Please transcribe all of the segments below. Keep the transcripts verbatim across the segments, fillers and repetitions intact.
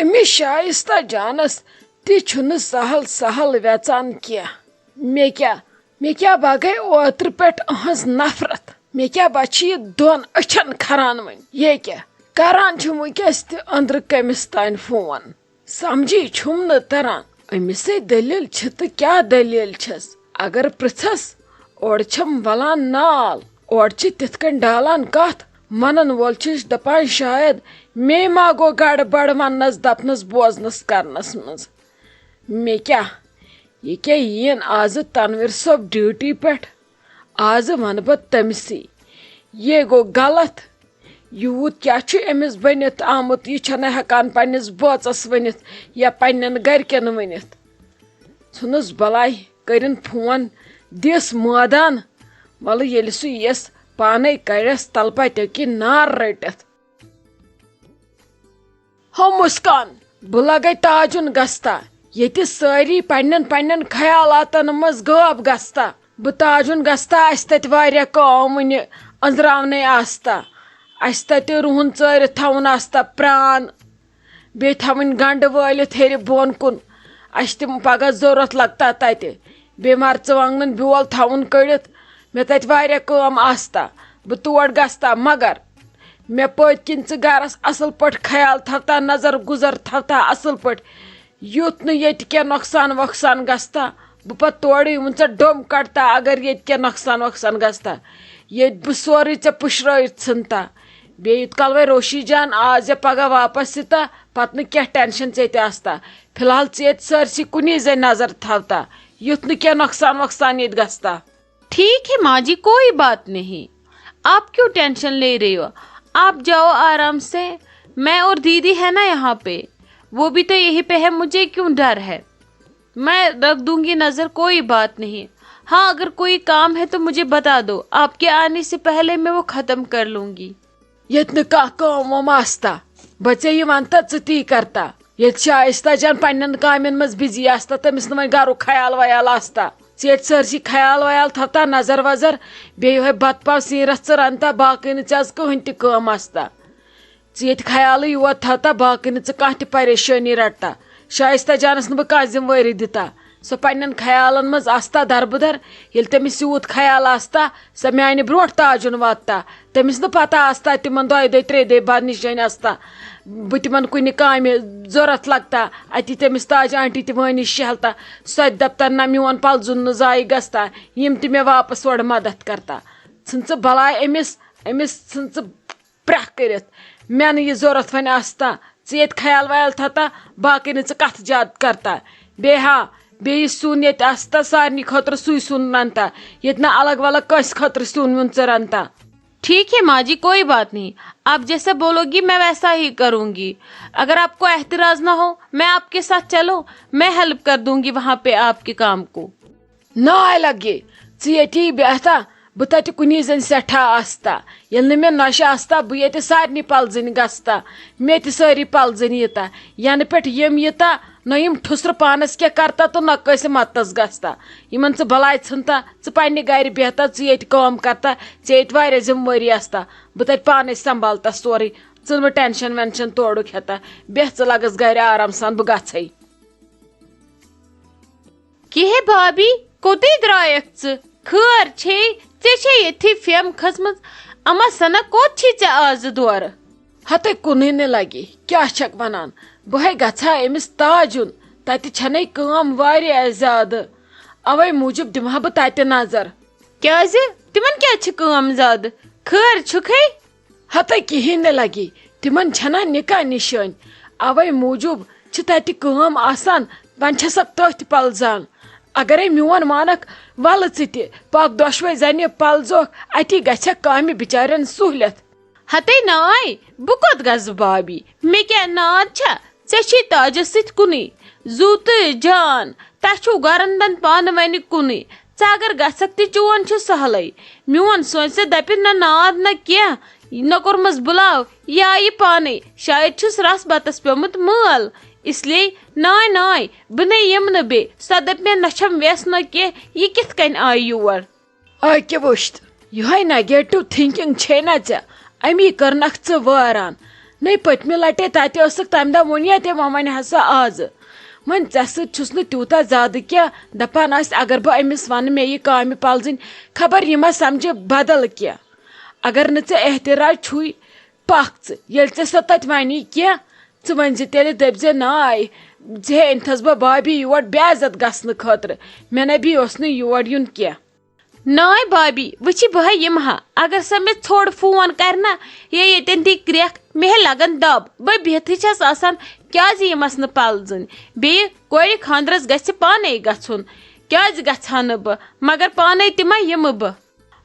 أمِس شائستہ جانس تہِ چھُنہٕ سہل سہل ویژان کینٛہہ۔ مےٚ کیٛاہ، مےٚ کیٛاہ بہ گٔے اوترٕ پٮ۪ٹھ أہنٛز نفرت۔ مےٚ کیٛاہ بہ چھِ یہِ دۄن أچھن کھران وۄنۍ۔ یہِ کیٛاہ کران چھُم وٕنکیٚس تہِ أنٛدرٕ کٔمِس تانۍ فون؟ سمجھی چھُم نہٕ تران۔ أمِسٕے دٔلیٖل چھِ تہٕ کیٛاہ دٔلیٖل چھَس؟ اگر پرٛژھس، اورٕ چھَم ولان نال، اورٕ چھِ تِتھ کٔنۍ ڈالان کتھ۔ ونن وول چھُ دپان، شاید مے ما گوٚو گڑبڑ وننس دپنس بوزنس کرنس منٛز۔ مےٚ کیٛاہ، یہِ کیٛاہ یِیِن آزٕ تنویر صٲب ڈیوٹی پٮ۪ٹھ؟ آزٕ ونہٕ بہٕ تٔمسٕے، یے گوٚو غلط۔ یوٗت کیٛاہ چھُ أمِس بٔنِتھ آمُت، یہِ چھَنہٕ ہٮ۪کان پنٛنِس بٲژَس ؤنِتھ یا پنٛنٮ۪ن گَرِکٮ۪ن ؤنِتھ۔ ژھٕنُس بَلاے، کٔرِن فون، دِس مٲدان۔ وَلہٕ ییٚلہِ سُہ یِیَس، پانَے کَڑٮ۪س تَلہٕ پَتیو کِنۍ نار رٔٹِتھ۔ ہو مسکان، بہٕ لگے تاجُن گستا، ییٚتہِ سٲری پننٮ۪ن پننٮ۪ن خیالاتن منٛز غٲب گستا۔ بہٕ تاجُن گستا، اسہِ تتہِ واریاہ کٲم وُنہِ أنٛزراونَے آستا۔ اسہِ تتہِ رُہُن ژٲرِتھ تھاوُن آستا پرٛان، بیٚیہِ تھاوٕنۍ گنٛڈٕ وٲلِتھ ہیٚرِ بۄن کُن۔ اسہِ تِم پگاہ ضروٗرت لگتا تتہِ۔ بیٚیہِ مرژٕوانٛگنن بیول تھاوُن کٔڑِتھ۔ مےٚ تتہِ واریاہ کٲم آستا، بہٕ تور گستا، مگر مےٚ پٔتۍ کِنۍ ژٕ گرس اصل پٲٹھۍ خیال تھاوتا، نظر گُزر تھاوتا اصل پٲٹھۍ، یُتھ نہٕ ییٚتہِ کینٛہہ نۄقصان وۄقصان گژھتا۔ بہٕ پتہٕ تورٕ یِمن ژےٚ ڈوٚم کڑتا، اگر ییٚتہِ کینٛہہ نۄقصان وۄقصان گژھتا، ییٚتہِ بہٕ سورُے ژےٚ پُشرٲوِتھ ژھٕنتا۔ بیٚیہِ یوٗت کال وۄنۍ روشی جان آز یا پگاہ واپس یِتا، پتہٕ نہٕ کینٛہہ ٹینشن ژےٚ تہِ آستا۔ فی الحال ژٕ ییٚتہِ سٲرسٕے کُنی زٔنۍ نظر تھاوتا، یُتھ نہٕ کینٛہہ نۄقصان وۄقصان ییٚتہِ گژھتا۔ ठीक है माँ जी, कोई बात नहीं, आप क्यों टेंशन ले रही हो? आप जाओ आराम से, मैं और दीदी है ना यहाँ पे, वो भी तो यहीं पे है, मुझे क्यों डर है? मैं रख दूंगी नजर, कोई बात नहीं। हाँ, अगर कोई काम है तो मुझे बता दो, आपके आने से पहले मैं वो खत्म कर लूंगी। ییٚتہِ نہٕ کانٛہہ کٲم وٲم آستا، بہٕ ژےٚ یہِ وَنہٕ تہٕ ژٕ تی کَرتا۔ ییٚلہِ شایستہ جان پنٛنٮ۪ن کامٮ۪ن منٛز بِزی آستا، تٔمِس نہٕ وۄنۍ گَرُک خیال ویال آستا، ژٕ ییٚتہِ سٲرسٕے خیال ویال تھاوتا، نظر وظر، بیٚیہِ یِہوٚے بَتہٕ پاو سیٖنرَس ژٕ رَنتا، باقٕے نہٕ ژےٚ آز کٕہٕنۍ تہِ کٲم آستا۔ ژٕ ییٚتہِ خیالٕے یوت تھاوتا، باقٕے نہٕ ژٕ کانٛہہ تہِ پریشٲنی رَٹتا۔ شایستہ جانَس نہٕ بہٕ کانٛہہ ذِمہٕ وٲری دِتا۔ سۄ پننٮ۪ن خیالن منٛز آستا دربٕدر۔ ییٚلہِ تٔمِس یوٗت خیال آستا، سۄ میانہِ برونٛٹھ تاجُن واتتا۔ تٔمِس نہٕ پتہ آستا تِمن دۄیہِ دۄہہِ ترٛیٚیہِ دۄہہِ بعد نِشٲنۍ آستا۔ بہٕ تِمن کُنہِ کامہِ ضوٚرتھ لگتا، اتی تٔمِس تاج آنٹی تہِ وٲنِش شہلتا۔ سۄ تہِ دپتا، نہ، میون پلزُن نہٕ ضایہِ گژھتا، یِم تہِ مےٚ واپس اورٕ مدد کرتا۔ ژھٕن ژٕ بلاے أمِس، أمِس ژھٕن ژٕ پرٛکھ کٔرِتھ۔ مےٚ نہٕ یہِ ضوٚرتھ وۄنۍ آستا، ژٕ ییٚتہِ خیال ویال تھاوتا، باقٕے نہٕ ژٕ کتھ زیادٕ کرتا۔ بیٚیہِ ہا، بیٚیہِ یہِ سیُن ییٚتہِ آستا، سارنٕے خٲطرٕ سُے سیُن رنتا، ییٚتہِ نہٕ الگ ولگ کٲنٛسہِ خٲطرٕ سیُن ویُن ژٕ رنتا۔ ठीक है माँ जी, कोई बात नहीं, आप जैसा बोलोगी मैं वैसा ही करूँगी। अगर आपको एतराज ना हो, मैं आपके साथ चलूँ, मैं हेल्प कर दूँगी वहाँ पे आपके काम को। ناے لگے، ژٕ ییٚتی بیہتا، بہٕ تتہِ کُنی زٔنۍ سٮ۪ٹھاہ آستا۔ ییٚلہِ نہٕ مےٚ نۄشہِ آستا، بہٕ ییٚتہِ سارنٕے پلزٕنۍ گژھتا، مےٚ تہِ سٲری پلزٕنۍ ییٖتا۔ ینہٕ پٮ۪ٹھ یِم ییٖتا، نہ یِم ٹھُسرٕ پانس کینٛہہ کرتا تہٕ نہ کٲنٛسہِ مدتس گژھتا۔ یِمن ژٕ بلاے ژھٕنتا، ژٕ پننہِ گرِ بیہتا، ژٕ ییٚتہِ کٲم کرتا، ژےٚ ییٚتہِ واریاہ ذمہٕ وٲری آستا۔ بہٕ تتہِ پانے سنبھالتا سورُے، ژٕ نہٕ ٹینشن وینشن تورُک ہیتا۔ بیٚہہ ژٕ لگس گرِ آرام سان، بہٕ گژھے۔ کہِ ہے بھابی، کوٚتٕے درٛایَکھ ژٕ؟ خٲر چھے؟ ژےٚ چھے ییٚتھی پھیمہٕ کھٔژمٕژ؟ اما سنا، کوٚت چھی ژےٚ آزٕ دورٕ؟ ہتے کُنُے نہٕ لگی، کیٛاہ چھکھ ونان؟ بہٕ ہے گژھٕ ہا أمِس تاجُن، تتہِ چھنے کٲم واریاہ زیادٕ، اوے موٗجوٗب دِمہٕ ہا بہٕ تتہِ نظر۔ کیٛازِ؟ تِمن کیٛازِ چھِ کٲم زیادٕ؟ خٲر چھُکھے؟ ہتے کِہیٖنۍ نہٕ لگی، تِمن چھنا نکاح نِشٲنۍ، اوے موٗجوٗب چھِ تتہِ کٲم آسان، وۄنۍ چھسکھ تٔتھۍ پلزان۔ اگرے میون مانکھ، ولہٕ ژٕ تہِ پکھ، دۄشوے زنہِ پلزوکھ، اتی گژھکھ کامہِ بچارٮ۪ن سہوٗلیت۔ ہتے ناے، بہٕ کوٚت گژھٕ بابی؟ مےٚ کیٛاہ ناد چھا؟ ژےٚ چھُے تاجس سۭتۍ کُنُے، زُو تہٕ جان، تۄہہِ چھُو گرن دن پانہٕ ونہِ کُنُے۔ ژٕ اگر گژھکھ تہِ چون چھُ سہلٕے۔ میون سونچہِ دپہِ نہ ناد نہ کینٛہہ، نہ کوٚرمس بُلاو، یہِ آیہِ پانے، شاید چھُس رس بتس پیومُت مٲل۔ اس لیے ناے ناے، بہٕ نے یِمہٕ نہٕ بیٚیہِ۔ سۄ دپہِ مےٚ نہ چھم ویس نہ کینٛہہ، یہِ کِتھ کٔنۍ آیہِ یور؟ أکہِ وٕچھت، یِہوٚے نگیٹو تھنکنگ چھے نہ ژےٚ، امی کٔرنکھ ژٕ وٲران۔ نَے پٔتمہِ لَٹہِ تَتہِ ٲسٕکھ، تَمہِ دۄہ ووٚن یا تٔمۍ، وۄنۍ وَنہِ ہسا آزٕ۔ وۄنۍ ژےٚ سۭتۍ چھُس نہٕ تیوٗتاہ زیادٕ کینٛہہ، دَپان آسہِ اگر بہٕ أمِس وَنہٕ مےٚ یہِ کامہِ پَلزٕنۍ، خبر یہِ ما سَمجھِ بدل کینٛہہ۔ اگر نہٕ ژےٚ احتِراج چھُے، پَکھ ژٕ۔ ییٚلہِ ژےٚ سۄ تَتہِ وَنی کینٛہہ، ژٕ ؤنۍ زِ تیٚلہِ، دٔپۍ زِ، ناے، ژےٚ أنۍتھَس بہٕ بابی یور بے عزت گژھنہٕ خٲطرٕ۔ مےٚ نَے بیٚیہِ اوس نہٕ یور یُن کینٛہہ۔ ناے بابی، وٕچھِ بہٕ ہا یِمہٕ ہا۔ اگر سۄ مےٚ ژھوٚڑ فون کرِ نا، یا ییٚتٮ۪ن دی کرٛٮ۪کھ، مےٚ ہے لگن دب۔ بہٕ بِہتھٕے چھَس آسان، کیٛازِ یِمَس نہٕ پلزٕنۍ؟ بیٚیہِ کورِ خانٛدرس گژھِ پانے گژھُن، کیٛازِ گژھٕ ہا نہٕ بہٕ؟ مگر پانے تہِ ما یِمہٕ بہٕ؟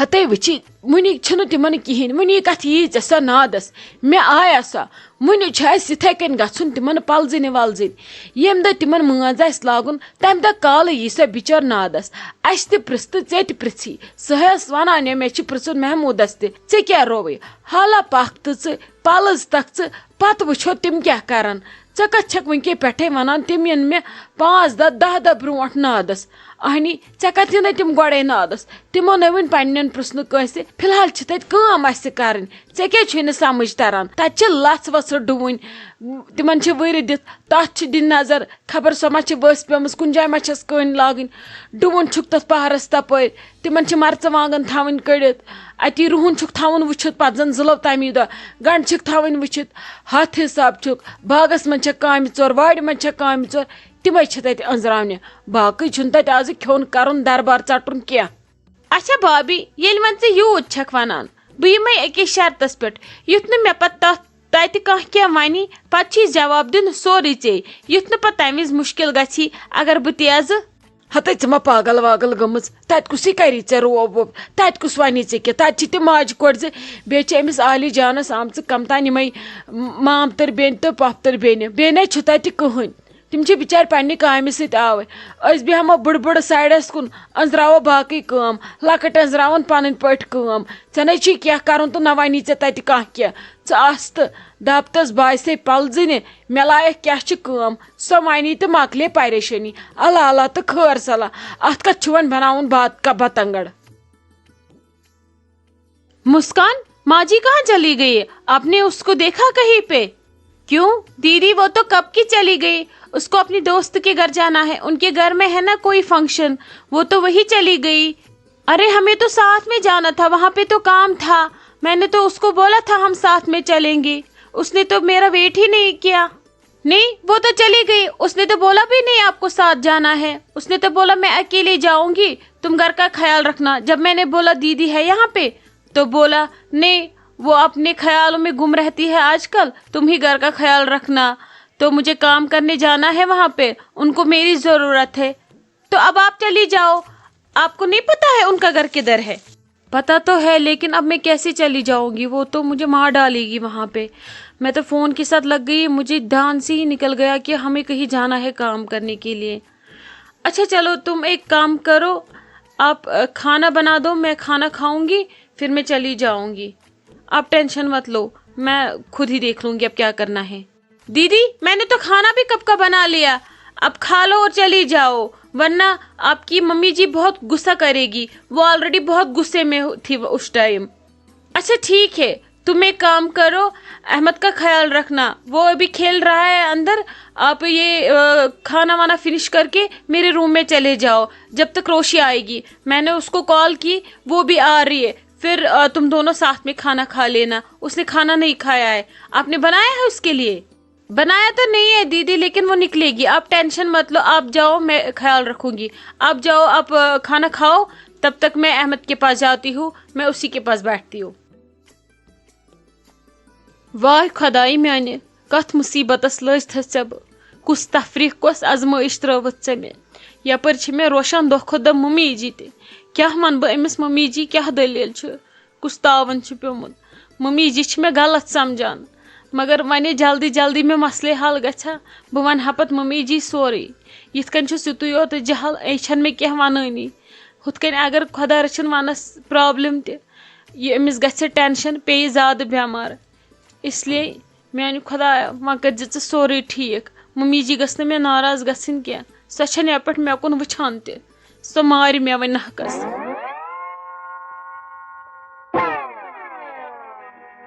ہتے وٕچھی، وٕنہِ چھُنہٕ تِمن کِہیٖنۍ، وٕنہِ کتھ یی ژےٚ سۄ نادس؟ مےٚ آیا سۄ؟ وٕنہِ چھُ اَسہِ یِتھے کٔنۍ گژھُن تِمن پلزٕنہِ ولزٕنہِ۔ ییٚمہِ دۄہ تِمن مٲنٛز آسہِ لاگُن، تَمہِ دۄہ کالہٕ یی سۄ بِچٲر نادس۔ اَسہِ تہِ پرٛژھ تہٕ ژےٚ تہِ پرٛژھی۔ سۄ ٲس وَنان، مےٚ چھِ پرٛژھُن محموٗدس تہِ، "ژےٚ کیٛاہ رووُے؟ حالا پَکھ تہٕ ژٕ پَلٕز تَکھ ژٕ، پَتہٕ وٕچھو تِم کیٛاہ کَرَن۔ ژےٚ کَتھ چھَکھ وٕنکے پٮ۪ٹھَے وَنان، تِم یِن مےٚ پانٛژھ دۄہ، دَہ دۄہ برونٛٹھ نادس؟" اہنی، ژےٚ کَتھ یِنَے تِم گۄڈَے نادس؟ تِمو نَے وٕنہِ پنٛنٮ۪ن پرٛژھ نہٕ کٲنٛسہِ۔ فی الحال چھِ تَتہِ کٲم اَسہِ کَرٕنۍ۔ ژےٚ کیٛازِ چھُے نہٕ سَمٕجھ تَران؟ تَتہِ چھِ لَژھ وَژھ ڈُوٕنۍ، تِمَن چھِ وٕرِ دِتھ، تَتھ چھِ دِنۍ نظر۔ خبر سۄ ما چھِ ؤسۍ پیمٕژ، کُنہِ جایہِ ما چھَس کٔنۍ لاگٕنۍ۔ ڈُوُن چھُکھ تَتھ پہرَس تَپٲرۍ، تِمَن چھِ مَرژٕوانٛگَن تھاوٕنۍ کٔڑِتھ، اَتی رُہُن چھُکھ تھاوُن وٕچھِتھ، پَتہٕ زَن زٕلَو تَمی دۄہ، گَنٛڈٕ چھِکھ تھاوٕنۍ وٕچھِتھ۔ ہَتھ حِساب چھُکھ، باغَس منٛز چھےٚ کامہِ ژور، وارِ منٛز چھےٚ کامہِ ژور، تِمَے چھِ تَتہِ أنٛزراونہِ۔ باقٕے چھُنہٕ تَتہِ آزٕ کھیوٚن کَرُن، دربار ژَٹُن کینٛہہ۔ اچھا بابی، ییٚلہِ وۄنۍ ژٕ یوٗت چھَکھ وَنان، بہٕ یِمَے أکِس شرطَس پٮ۪ٹھ، یُتھ نہٕ مےٚ پَتہٕ تَتھ تَتہِ کانٛہہ کینٛہہ وَنی، پَتہٕ چھی جواب دیُن سورُے ژے، یُتھ نہٕ پَتہٕ تَمہِ وِزِ مُشکِل گژھی، اگر بہٕ تہِ یَزٕ۔ ہتے ژٕ ما پاگل واگل گٔمٕژ؟ تَتہِ کُسٕے کَری ژےٚ روب ووب؟ تَتہِ کُس وَنی ژےٚ کینٛہہ؟ تَتہِ چھِ تِم ماجہِ کورِ زِ بیٚیہِ چھِ أمِس عالی جانَس آمژٕ کَمتان یِمَے مامتٕر بیٚنہِ تہٕ پۄپھتٕر بیٚنہِ۔ بیٚیہِ نَے چھُ تَتہِ کٕہٕنۍ۔ تِم چھِ بِچارِ پننہِ کامہِ سۭتۍ آوٕرۍ۔ أسۍ بیٚہمو بٕڑٕ بٕڑٕ سایڈس کُن، أنٛزراوو باقٕے کٲم، لۄکٕٹۍ أنٛزراوَن پنٕنۍ پٲٹھۍ کٲم۔ ژےٚ نَے چھُے کینٛہہ کَرُن تہٕ نہ وَنی ژےٚ تَتہِ کانٛہہ کینٛہہ۔ ژٕ آس تہٕ دَپ تَس باسے پَلزٕنہِ، مےٚ لایَکھ کیٛاہ چھِ کٲم، سۄ وَنی تہٕ مۄکلے پریشٲنی۔ اللہ اللہ تہٕ خٲر صلاح۔ اَتھ کَتھ چھُ وۄنۍ بَناوُن بات-، کا بَتَنٛگَڑ؟ مسکان، माँ जी कहाँ चली गई? आपने उसको देखा कहीं पे? क्यों दीदी, वो तो कब की चली गई। उसको अपनी दोस्त के घर जाना है, उनके घर में है ना कोई फंक्शन, वो तो वही चली गई। अरे, हमें तो साथ में जाना था, वहाँ पे तो काम था। मैंने तो उसको बोला था हम साथ में चलेंगे, उसने तो मेरा वेट ही नहीं किया। नहीं, वो तो चली गई, उसने तो बोला भी नहीं आपको साथ जाना है। उसने तो बोला मैं अकेले जाऊंगी, तुम घर का ख्याल रखना। जब मैंने बोला दीदी है यहाँ पे, तो बोला नहीं, वो अपने ख्यालों में गुम रहती है आजकल, तुम ही घर का ख्याल रखना। तो मुझे काम करने जाना है वहाँ पे, उनको मेरी ज़रूरत है। तो अब आप चली जाओ, आपको नहीं पता है उनका घर किधर है? पता तो है, लेकिन अब मैं कैसे चली जाऊंगी? वो तो मुझे मार डालेगी वहाँ पे। मैं तो फ़ोन के साथ लग गई, मुझे ध्यान से ही निकल गया कि हमें कहीं जाना है काम करने के लिए। अच्छा चलो, तुम एक काम करो, आप अ, खाना बना दो, मैं खाना खाऊंगी, फिर मैं चली जाऊंगी। आप टेंशन मत लो, मैं खुद ही देख लूंगी अब क्या करना है। दीदी, मैंने तो खाना भी कब का बना लिया, अब खा लो और चली जाओ, वरना आपकी मम्मी जी बहुत गुस्सा करेगी। वो ऑलरेडी बहुत गुस्से में हो- थी वो उस टाइम। अच्छा ठीक है, तुम एक काम करो, अहमद का ख्याल रखना, वो अभी खेल रहा है अंदर। आप ये अ, खाना वाना फिनिश करके मेरे रूम में चले जाओ, जब तक रोशी आएगी। मैंने उसको कॉल की, वो भी आ रही है, फिर अ, तुम दोनों साथ में खाना खा लेना। उसने खाना नहीं खाया है। आपने बनाया है उसके लिए? बनाया तो नहीं है दीदी, लेकिन वो निकलेगी, आप टेंशन मत लो, आप जाओ, मैं ख्याल रखूंगी। आप जाओ, आप अ, खाना खाओ, तब तक मैं अहमद के पास जाती हूँ, मैं उसी के पास बैठती हूँ। واے خۄدایہِ میانہِ، کتھ مُصیٖبتس لٔج تھس ژےٚ بہٕ؟ کُس تفریٖق، کۄس ازمٲیش ترٲوٕتھ ژےٚ مےٚ؟ یپٲرۍ چھِ مےٚ روشان دۄہ کھۄتہٕ دۄہ ممی جی تہِ۔ کیٛاہ ونہٕ بہٕ أمِس ممی جی، کیٛاہ دٔلیٖل چھِ؟ کُس تاوان چھُ پیومُت؟ ممی جی چھِ مےٚ غلط سمجھان، مگر ونے جلدی جلدی مےٚ مسلے حل گژھِ ہا، بہٕ ونہٕ ہا پتہٕ ممی جی سورُے۔ یِتھ کٔنۍ چھُس یُتُے یوت جہل، یہِ چھنہٕ مےٚ کینٛہہ ونٲنی۔ ہُتھ کٔنۍ اگر خۄدا رٔچھِن ونس پرابلم تہِ، یہِ أمِس گژھِ ٹینشن، پیٚیہِ زیادٕ بٮ۪مار۔ اس لیے میانہِ خۄدایا، وۄنۍ کٔرۍ زِ ژٕ سورُے ٹھیٖک۔ ممی جی گٔژھ نہٕ مےٚ ناراض گژھٕنۍ کینٛہہ۔ سۄ چھنہٕ یپٲرۍ مےٚ کُن وٕچھان تہِ۔ سۄ مارِ مےٚ وۄنۍ نحقس۔